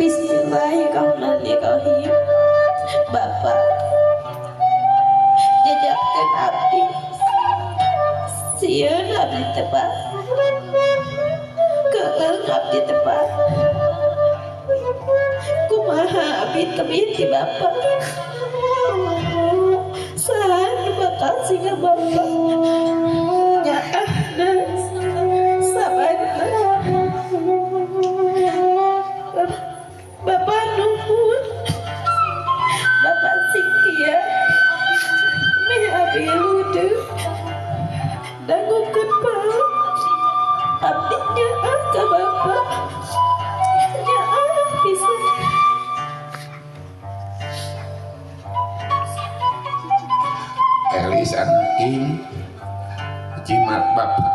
Bismillahirrahmanirrahim. Bapak jajakeun abdi. Sieun abdi teh Pak. Keung abdi teh Pak. Kumaha abdi tebih ti Bapak. Saha nu bakal siga Bapak. Nyaahna sabarna. Bapak nuhun. Bapak sing kiat. Meh abdi ludeung. Dangukeun Pak. Abdi nyaah ka Bapak. Nyaah pisan. Elis anak ing jimat Bapak.